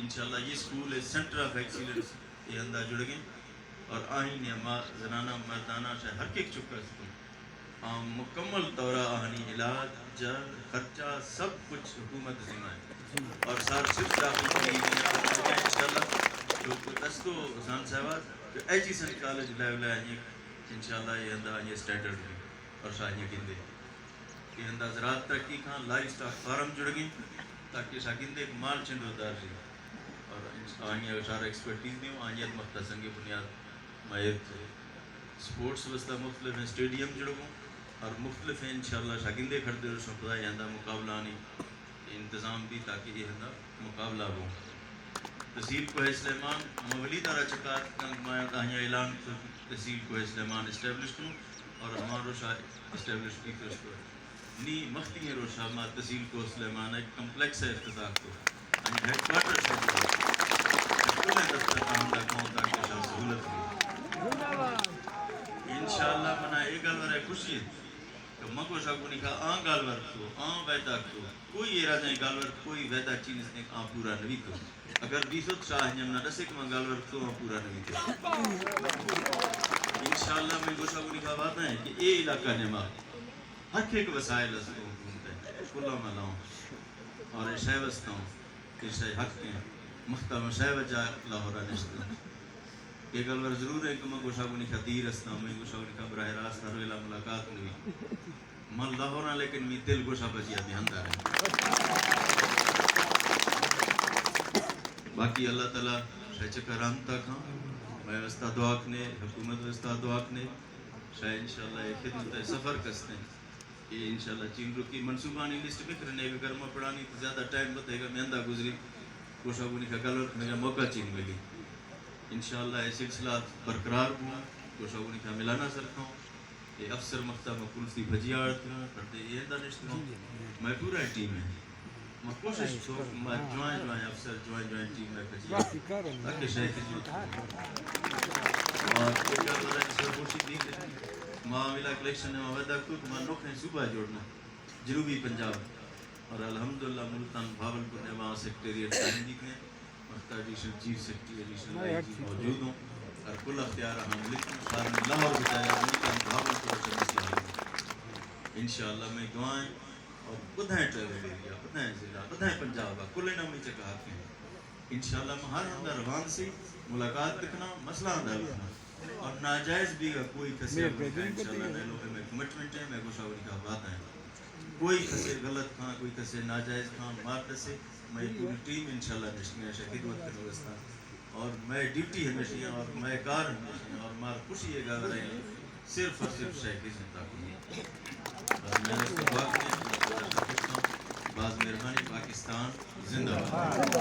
انشاءاللہ یہ اسکول ہے سینٹر آف ایکسیلنس، یہ ہندا جڑگیں اور آہی نے ما زنانہ مردانہ شاید ہر کیک چکا سکوں۔ آ، مکمل طورا آہانی علاج، جا، خرچہ، سب کچھ حکومت ذمہ ہے۔ اور سار صرف داخل کی انشاءاللہ تو دستو حسان صاحبہ کہ ایجوکیشن کالج لیول ہے، انشاءاللہ یہ ہندا یہ اسٹینڈرڈ بھی اور شاہ یہ گندے۔ کہ ہندا زراعت ترقی کھاں، لائیو اسٹاک فارم جڑگیں تاکہ شاگندے مال چنڈو دار جی۔ اور آنی اگر سارا ایکسپرٹیز دیوں، آنی اد مختا سنگ بنیاد مائر تھے۔ سپورٹس واسطہ مختلف ہیں، اسٹیڈیم جڑگوں اور مختلف ہیں، انشاءاللہ شاگندے کھڑ دے روشن خدا یہ ہندا مقابلہ آنی انتظام بھی تاکہ یہ ہندا مقابلہ ہو۔ تحصیل کوہ سلیمان، ما ولی دارا چکات کنگ ما آنی اعلان تو تحصیل کوہ سلیمان اسٹیبلش کنوں اور ہمارو شاہ اسٹیبلش کی تو نی مختی روشا ما تحصیل کوہ سلیمان ایک کمپلیکس ہے افتتاح کو۔ ہمیں ہیڈ کوارٹر سے کل دفتر آمدہ کون تاکہ شاہ سہولت ہو۔ انشاءاللہ منا ایک گل ورے خوشی ہے کہ مکو شاہ گونی کا آن گل ور تو، آن وعدہ تو، کوئی ارادہ گل ور، کوئی وعدہ چیز نے آن پورا نہیں تو۔ اگر بیست شاہ ہم نہ رسے کہ من گل ور تو آن پورا نہیں تو۔ انشاءاللہ میں گوشا گونی کا بات ہے کہ اے علاقہ نے ما ہر ایک وسائل است حکومت ہے، کلا ما لاؤں اور اے شے واسطہ ہوں کہ شے حق ہیں، مختم شے وجہ لاہور نشتہ۔ یہ گل ور ضرور ہے کہ میں گوشا گونی کا دیر استاں، میں گوشا گونی کا براہ راست ہر ویلا ملاقات نہیں۔ من لاہور ہاں لیکن میں دل گوشا بجیا بھی ہم دار ہے۔ باقی اللہ تعالیٰ شے چکر ہم تک ہاں، میں واسطہ دعا کنے، حکومت واسطہ دعا کنے، شے انشاءاللہ یہ خدمت سفر کستے ہیں۔ کہ انشاءاللہ چین رکی منصوبانی لسٹ بکرنے، اگر گرما پڑانی تو زیادہ ٹائم بتے گا، میں اندا گزری گوشا گونی کا گل ورک میرا موقع چین ملی۔ انشاءاللہ یہ سلسلہ برقرار ہوں، گوشا گونی کا ملانا سر کھاؤں۔ یہ افسر مختہ میں کلفی بھجی آڑت ہوں، پردے یہ اندا نشت ہوں۔ میں پورا ٹیم ہے۔ ما کوشش کو، ما جوائن جوائن افسر، جوائن جوائن ٹیم میں بھجی آڑت تاکہ شاید خدمت ہوں۔ اور ایک بار سر خوشی دی کہ ما ویلا کلیکشن نے ما وعدہ کو کہ ما نوکھیں صوبہ جوڑنا۔ جنوبی پنجاب اور الحمدللہ ملتان بھاولپور نے وہاں سیکرٹریٹ قائم کی تھے۔ Mukhtar additional chief secretary, additional I G موجود ہوں اور کل اختیار ہم ملک سارے لاہور بتایا ملتان بھاولپور سے مسئلہ حل ہو۔ انشاءاللہ میں دعائیں اور بدھائیں ٹرائبل ایریا، بدھائیں ضلع، بدھائیں پنجاب کا کل نامی چکا حق ہیں۔ انشاءاللہ میں ہر ہم روان سے ملاقات رکھنا، مسئلہ حل کرنا۔ اور ناجائز بھی اگر کوئی کسے عمل کا انشاءاللہ نئے لوگوں میں کمٹمنٹ ہے، میں گوشا ولی کا بات ہے۔ کوئی کسے غلط کھاں، کوئی کسے ناجائز کھاں، مار کسے، میں پوری ٹیم انشاءاللہ نشتیاں شا خدمت کرنے واسطہ۔ اور میں ڈیوٹی ہمیشہ ہیں اور میں کار ہمیشہ ہیں اور مار خوشی ہے گا رہے ہیں۔ صرف اور صرف شے کی زندہ کو۔ اور میں اس کو دعا کریں، اللہ تعالیٰ شکر کرتا ہوں۔ باز مہربانی، پاکستان زندہ باد۔